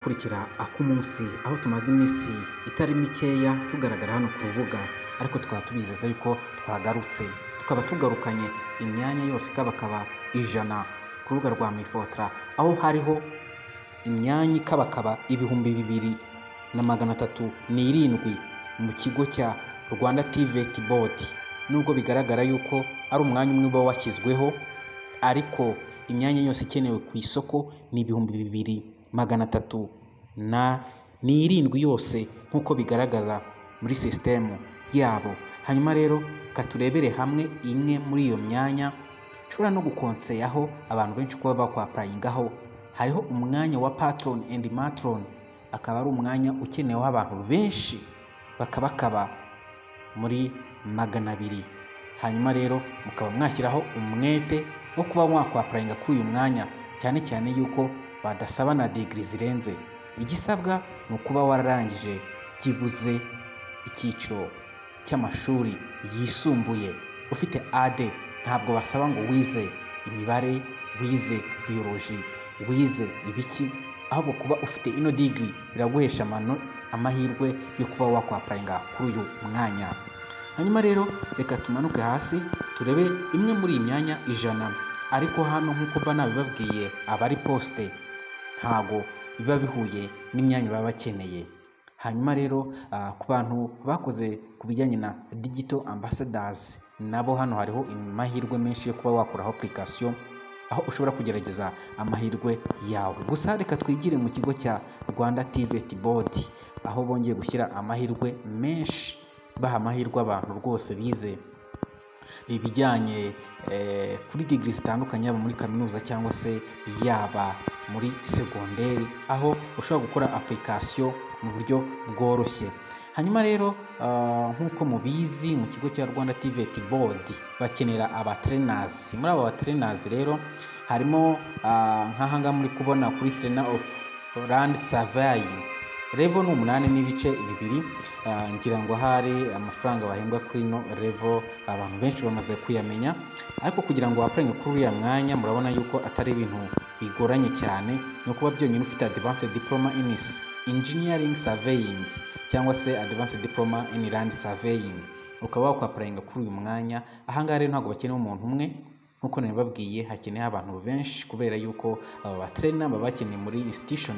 Gukurikira ak'umunsi, aho tumaze iminsi itari mikeya tugaragara hano ku rubuga, ariko tukaba tubizeza yuko twagarutse, tukaba tugarukanye imyanya yose ikabakaba 100 ku rubuga rwa MIFOTRA, aho hariho imyanya ikabakaba 2307 mu kigo cya Rwanda TVET Board. Nubwo bigaragara yuko ari umwanya umwe uba washyizweho, ariko imyanya yose ikenewe ku isoko ni 2307 yose, nk'uko bigaragaza muri sisitemu yabo. Hanyuma rero katurebere hamwe imwe muri iyo myanya nshobora no gukonseyaho abantu benshi kuba bakwapplyingaho. Hariho umwanya wa patron and matron, akaba ari umwanya ukeneweho abantu benshi bakabakaba muri 200. Hanyuma rero mukaba mwashyiraho umwete wo kuba mwakwapplyinga kuri uyu mwanya, cyane cyane yuko badasaba na degree zirenze. Igisabwa ni ukuba wararangije byibuze icyiciro cy'amashuri yisumbuye ufite A2. Ntabwo basaba ngo wize imibare, wize biology, wize ibiki, ahubwo kuba ufite ino degree biraguhesha amahirwe yo kuba wakwapplyinga kuri uyu mwanya. Hanyuma rero reka tumanuke hasi turebe imwe muri iyi myanya 100. Ariko hano, nk'uko mba nabibabwiye, aba ari poste, ntago biba bihuye n'imyanya baba bakeneye. Hanyuma rero ku bantu bakoze ku bijyanye na digital ambassadors, nabo hano hariho amahirwe menshi yo kuba wakoraho application, aho ushobora kugerageza amahirwe yawe. Gusa reka twigire mu kigo cya Rwanda TVET Board, aho bongeye gushyira amahirwe menshi, baha amahirwe abantu rwose bize ibijyanye kuri degree zitandukanye, yaba muri kaminuza cyangwa se yaba muri segonderi, aho ushobora gukora application mu buryo bworoshye. Hanyuma rero nk'uko mubizi, mu kigo cya Rwanda TVET Board bakenera aba trainers. Muri abo ba trainers rero harimo nk'aha ngaha muri kubona kuri trainer of land survey, level ni 8.2. Ngira ngo hari amafaranga bahembwa kuri ino level abantu benshi bamaze kuyamenya. Ariko kugira ngo wapplyinge kuri uriya mwanya, murabona yuko atari ibintu bigoranye cyane, ni ukuba byonyine ufite advanced diploma in engineering surveying cyangwa se advanced diploma in land surveying, ukaba wakwapplyinga kuri uyu mwanya. Ahangaha rero ntabwo bakeneye umuntu umwe nk'uko nabibabwiye, hakeneye abantu benshi, kubera yuko aba ba trainer baba bakeneye muri institution.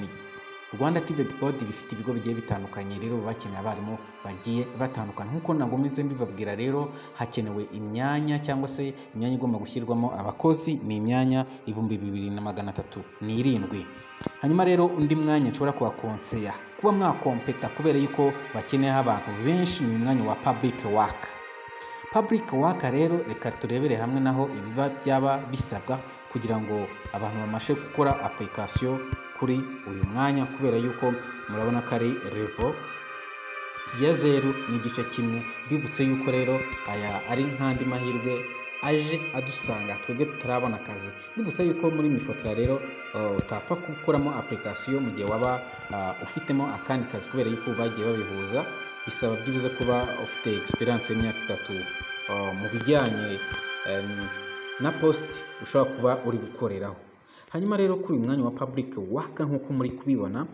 Rwanda TVET Board bifite ibigo bigiye bitandukanye, rero baba bakeneye abarimu bagiye batandukanye. Nk'uko nagomeze mbibabwira rero, hakenewe imyanya cyangwa se imyanya igomba gushyirwamo abakozi ni imyanya 2307. Hanyuma rero undi mwanya nshobora kubakonseya kuba mwakompeta, kubera yuko bakeneyeho abantu benshi, ni umwanya wa public work. Public work rero, reka turebere hamwe naho ibiba byaba bisabwa kugira ngo abantu babashe gukora application kuri uyu mwanya, kubera yuko murabona ko ari level ya 0.1. Bibutse yuko rero aya ari nk'andi mahirwe aje adusanga twebwe tutarabona akazi. Bibutse yuko muri MIFOTRA rero utapfa gukoramo application mu gihe waba ufitemo akandi kazi, kubera yuko bagiye babihuza. Bisaba byibuze kuba ufite experience y'imyaka 3 mu bijyanye na post ushobora kuba uri gukoreraho. Hanyuma rero kuri uyu mwanya wa public work, nk'uko muri kubibona,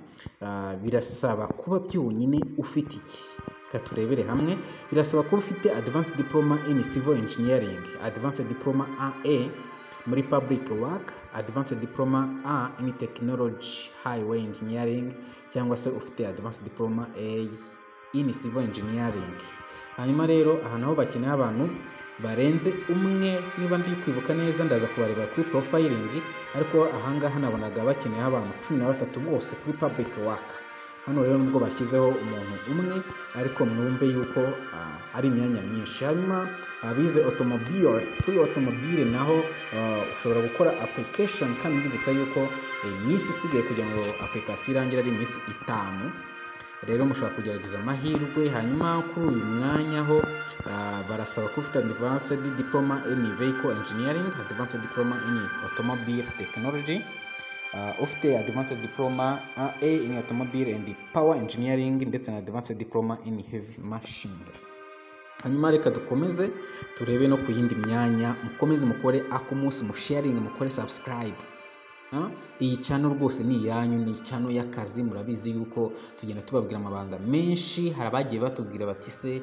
birasaba kuba byonyine ufite iki? Reka turebere hamwe. Birasaba kuba ufite advanced diploma in civil engineering, advanced diploma AA muri public work, advanced diploma A in technology highway engineering, cyangwa se ufite advanced diploma A in civil engineering. Hanyuma rero aha naho bakeneye abantu barenze umwe, niba ndi kwibuka neza, ndaza kubareba kuri profiling. Ariko ahangaha nabonaga bakeneye abantu 13 bose kuri public work. Hano rero nubwo bashyizeho umuntu umwe, ariko mwumve yuko ari imyanya myinshi. Hanyuma abize automobile, kuri automobile naho ushobora gukora application. Kandi mbibutsa yuko iminsi isigaye kugira ngo application irangire ari iminsi 5, rero mushobora kugerageza amahirwe. Hanyuma kuri uyu mwanya ho barasaba kuba ufite advanced diploma in vehicle engineering, advanced diploma in automobile technology, ufite advanced diploma A in automobile and power engineering, ndetse na advanced diploma in heavy machinery. Hanyuma reka dukomeze turebe no ku yindi myanya. Mukomeze mukore akumunsi, musharinge, mukore subscribe. Iyi channel rwose ni iyanyu, ni channel y'akazi. Murabizi yuko tugenda tubabwira amabanga menshi. Hari abagiye batubwira bati: "Se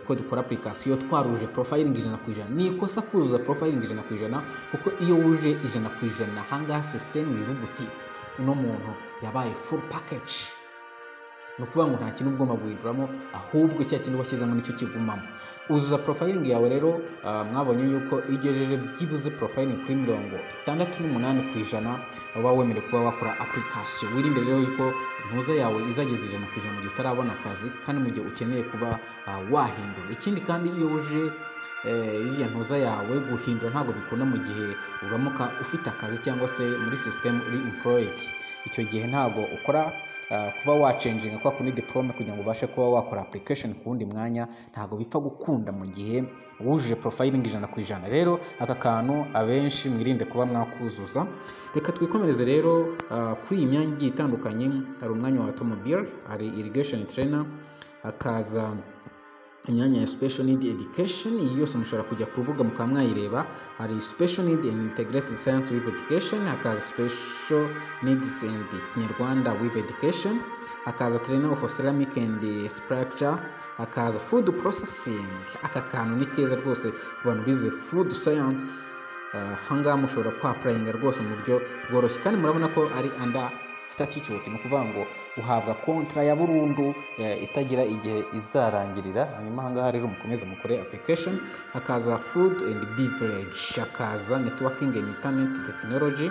ko dukora application twaruje profiling 100%?" Ni ikosa kuzuza profiling 100%, kuko iyo wuje 100% ahangaha system bivuga uti: "Uno muntu yabaye full package." Ni ukuvuga ngo nta kintu ugomba guhinduramo, ahubwo cya kintu washyizemo nicyo kigumamo. Uzuza profiling yawe rero. Mwabonye yuko iyo ugejeje byibuze profiling kuri 68% uba wemerewe kuba wakora application. Wirinde rero yuko intuza yawe izageza 100% mu gihe utarabona akazi, kandi mu gihe ukeneye kuba wahindura. Ikindi kandi, iyo uje iriya ntuza yawe, guhindura ntabwo bikunda mu gihe uramuka ufite akazi cyangwa se muri system uri employed. Icyo gihe ntabwo ukora kuba wachanginga kwa kundi diplome kugira ngo ubashe kuba wakora application ku wundi mwanya. Ntabwo bipfa gukunda mu gihe wujuje profiling 100%. Rero aka kantu abenshi mwirinde kuba mwakuzuza. Reka twikomereze rero kuri iyi myanya igiye itandukanye. Hari umwanya wa automobile, hari irrigation trainer, hakaza imyanya ya special need education. Iyi yose mushobora kujya ku rubuga mukaba mwayireba. Hari special need and integrated science with education, hakaza special needs and Kinyarwanda with education, hakaza trainer of ceramic and sculpture, hakaza food processing. Aka kantu ni keza rwose ku bantu bize food science. Ahangaha mushobora kwapplyinga rwose mu buryo bworoshye, kandi murabona ko ari under statute. Ni ukuvuga ngo uhabwa contrat ya burundu itagira igihe izarangirira. Hanyuma ahangaha rero mukomeze mukore application. Hakaza food and beverage, hakaza networking and internet technology,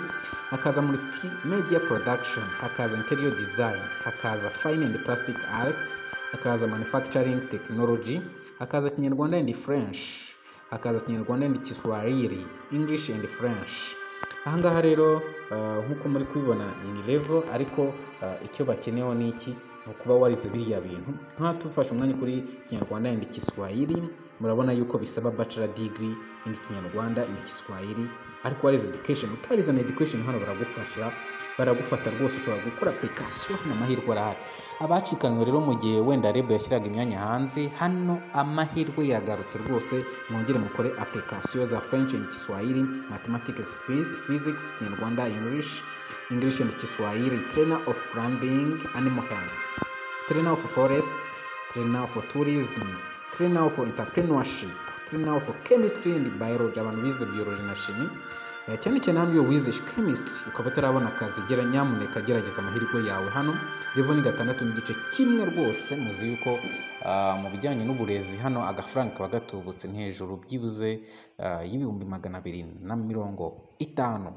hakaza multimedia production, hakaza interior design, hakaza fine and plastic arts, hakaza manufacturing technology, hakaza Kinyarwanda and French, hakaza Kinyarwanda and Kiswahili, English and French. Ahangaha rero nk'uko muri kubibona ni level, ariko icyo bakeneyeho ni iki? Ni ukuba warize biriya bintu. Nka tufashe umwanya kuri Kinyarwanda and Kiswahili, murabona yuko bisaba bachelor degree in Kinyarwanda and Kiswahili, ariko warize education. Utarize na education, hano baragufasha, baragufata rwose, ushobora gukora application hano, amahirwe arahari. Abacikanwe rero mu gihe wenda REB yashyiraga imyanya hanze, hano amahirwe yagarutse rwose, mwongere mukore application za French and Kiswahili, mathematics, physics, Kinyarwanda, English, English and Kiswahili, trainer of plumbing, animal health, trainer of forest, trainer of tourism, trainer of entrepreneurship, trainer of chemistry and biology. Abantu bize biology na chimie, cyane cyane hano iyo wize chemistry ukaba utarabona akazi, gera nyamuneka gerageza amahirwe yawe hano. Level ni 6.1 rwose. Muzi yuko mu bijyanye n'uburezi hano agafaranga kaba gatubutse, ni hejuru byibuze y'250,000.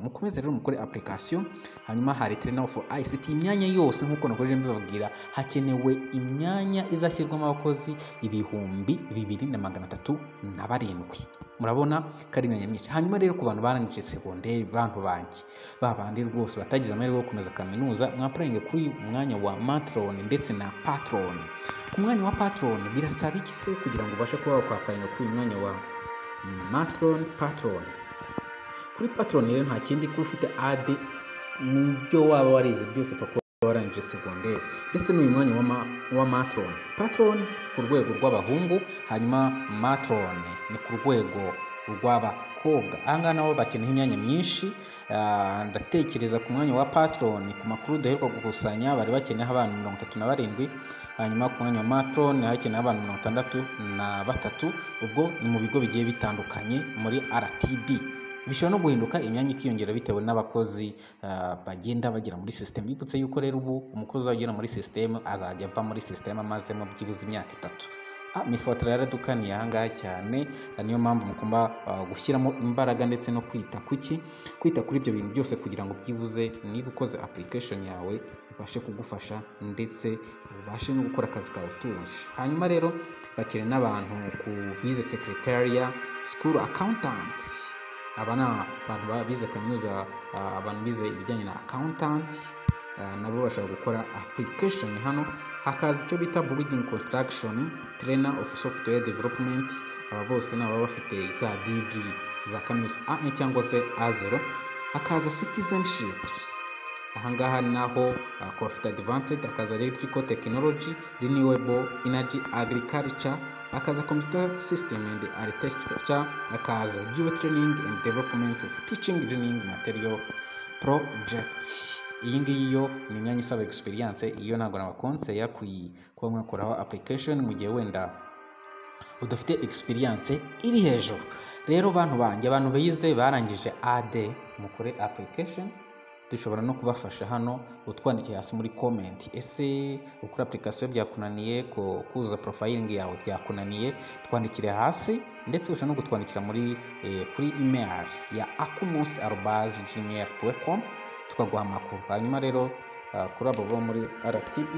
Mukomeze rero mukore application. Hanyuma hari trainer of ICT. Imyanya yose nk'uko nakomeje mbibabwira, hakenewe imyanya izashyirwamo abakozi 2307. Murabona ko ari imyanya myinshi. Hanyuma rero ku bantu barangije segonderi, bantu banjye, ba bandi rwose batagize amahirwe yo gukomeza kaminuza, mwapplyinge kuri uyu mwanya wa matron ndetse na patron. Ku mwanya wa patron birasaba iki se kugira ngo ubashe kuba wakwapplyinga kuri uyu mwanya wa matron, patron? Kuri patron rero nta kindi, kuba ufite A2 mu byo waba warize byose, paka warangije segonderi. Ndetse n'uyu mwanya wa matron, patron ku rwego rw'abahungu, hanyuma matron ni ku rwego rw'abakobwa. Ahangaha nabo bakeneye imyanya myinshi. Ndatekereza ku mwanya wa patron, ku makuru duheruka gukusanya, bari bakeneyeho abantu 37, hanyuma ku mwanya wa matron hakeneyeho abantu 63. Ubwo ni mu bigo bigiye bitandukanye muri RTB. Bishobora no guhinduka, imyanya ikiyongera bitewe n'abakozi bagenda bagera muri system. Bibutse yuko rero ubu umukozi uzagera muri system azajya ava muri system amazemo byibuze imyaka 3. MIFOTRA yaradukaniye ahangaha cyane. Niyo mpamvu mugomba gushyiramo imbaraga ndetse no kwita kuki, kwita kuri ibyo bintu byose, kugira ngo byibuze niba ukoze application yawe ibashe kugufasha, ndetse ubashe no gukora akazi kawe utuje. Hanyuma rero bakeneye n'abantu ku bize secretariat school, accountants. Aba ni abantu bize kaminuza, abantu bize ibijyanye na accountant, nabo bashobora gukora application hano. Hakaza icyo bita building construction, trainer of software development. Aba bose ni ababa bafite za degree za kaminuza A1 cyangwa se A0. Hakaza citizenship, ahangaha naho ku bafite advanced. Hakaza electrical technology, renewable energy, agriculture, hakaza computer system and architecture, hakaza geo training and development of teaching learning material. Project. Iyi ngiyi yo ni imyanya isaba experience. Iyo ntabwo nabakonseya kuba mwakoraho application mu gihe wenda udafite experience iri hejuru. Rero bantu banjye, abantu bize barangije AD, mukore application, dushobora no kubafasha hano. Utwandikiye hasi muri comment: ese gukora application byakunaniye, kuzuza profiling yawe byakunaniye? Twandikire hasi, ndetse ushobora no kutwandikira muri kuri email ya akumus@gmail.com, tukaguha amakuru. Hanyuma rero kuri abo bo muri RTB